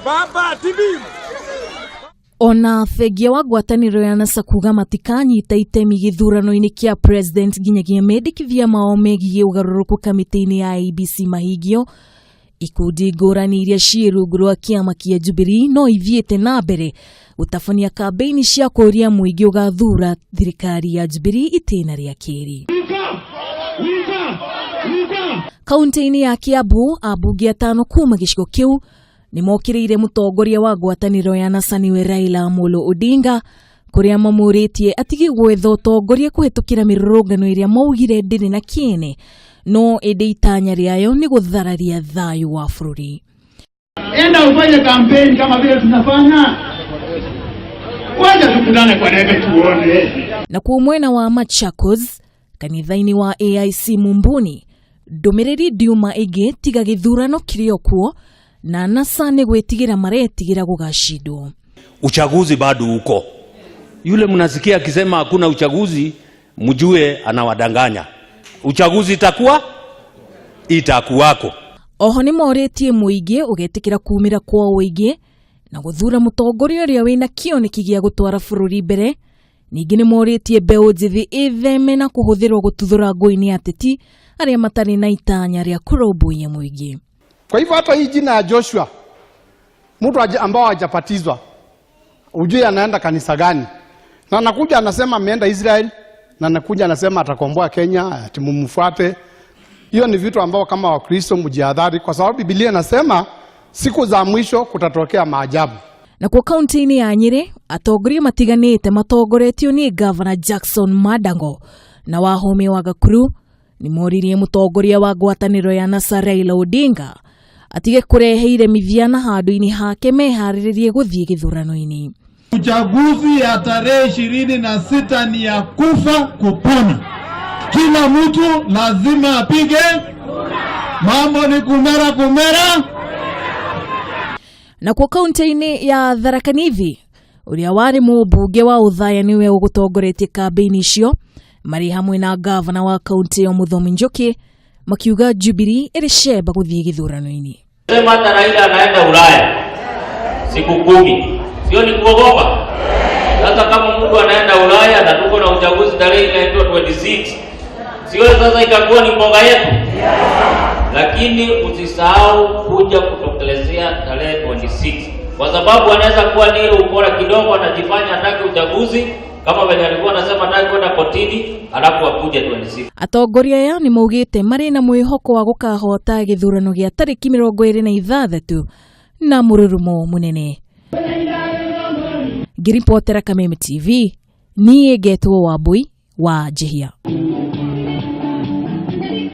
Baba TV. Ona thengia wa ngwatanĩro ya NASA kuga matikanyita itemi gĩthurano-inĩ kĩa president nginyagia mendekithia mao megiĩ ũgarũrũku kamĩtĩ-inĩ ya IEBC mahingio, ikundi ngũrani iria ciĩ rungu rwa kĩama kĩa Jubilee no ithiĩte na mbere gũtabania kambĩini cia kũũria mũingĩ ũgathuura thirikari ya Jubilee itĩna rĩa kerĩ. Kaunti-inĩ ya Kiambu, ambunge atano kuma gĩcigo kĩu nĩ mokĩrĩire mũtongoria wa ngwatanĩro ya NASA nĩwe Raila Amolo Odinga, kũrĩa mamũrĩtie atige gwetha ũtongoria kũhetũkĩra mĩrũrũngano ĩrĩa maugire ndĩrĩ na kĩene, no ĩndĩ itanya rĩayo nĩ gũthararia thayũ wa bũrũri. Enda ufanye kampeni kama vile tunafanya, wacha tukutane kwa debe tuone. Na kuo mwena wa Machakos, kanitha-inĩ wa AIC Mumbuni, ndũmĩrĩri ndiuma ĩngĩ tiga gĩthurano kĩrĩ o kuo na NASA nĩ gwĩtigĩra maretigĩra gũgacindwo. Uchaguzi bado uko. Yule mnasikia akisema hakuna uchaguzi, mjue anawadanganya. Uchaguzi itakuwa itakuwako. Oho nĩ morĩtie mũingĩ ũgetĩkĩra kumĩra kwa ũingĩ na gũthura mũtongoria ũrĩa wĩna kĩoneki gĩa gũtwara bũrũri mbere. Ningĩ nĩ morĩtie mbeũ njĩthĩ ĩtheme na kũhũthĩrwo gũtuthũra ngũi nĩ ateti arĩa matarĩ na itanya rĩa kũrũmbũiya mũingĩ. Kwa hivyo hata hii jina ya Joshua, mtu ambao hajapatizwa, ujue anaenda kanisa gani, na anakuja anasema ameenda Israel, na anakuja anasema atakomboa Kenya, ati mumfuate. Hiyo ni vitu ambao kama Wakristo mjihadhari, kwa sababu Biblia inasema siku za mwisho kutatokea maajabu. Nakuo kaunti-inĩ ya Nyĩrĩ, atongoria matiganĩte matongoretio nĩ Gavana Jackson Mandago na Wahome wa Gakuru nĩ moririe mũtongoria wa ngwatanĩro ya NASA Raila Odinga atige kũrehe iremithia na handũ-inĩ hake meharĩrĩrie gũthiĩ gĩthurano-inĩ. Uchaguzi ya tarehe 26 ni ya kufa kupona. Kila mtu lazima apige. Mambo ni kumera kumera. Nakuo kaunti-inĩ ya Tharaka Nithi, ũrĩa warĩ mũmbunge wa Othaya nĩwe ũgũtongoretie kambĩini icio marĩ hamwe na gavana wa kaunti ĩyo Muthomi Njuki, makiuga Jubilee ĩrĩ cemba gũthiĩ gĩthurano-inĩ. Sema hata Raila anaenda Ulaya siku 10, sio ni kuogopa? Sasa kama mtu anaenda Ulaya na tuko na uchaguzi tarehe inaitwa 26, sio sasa itakuwa ni mboga yetu? Lakini usisahau kuja kutokelezea tarehe 26, kwa sababu anaweza kuwa ni ile ukora kidogo, anajifanya hataki uchaguzi kama venye alikuwa anasema hataki kwenda kotini, alafu akuje 26. Atongoria aya nĩ maugĩte marĩ na mwĩhoko wa gũkahota gĩthurano gĩa tarĩki 26 na mũrurumo mũnene. Ngĩribotera Kameme TV, niĩ ngetwo Wambui wa Njihia.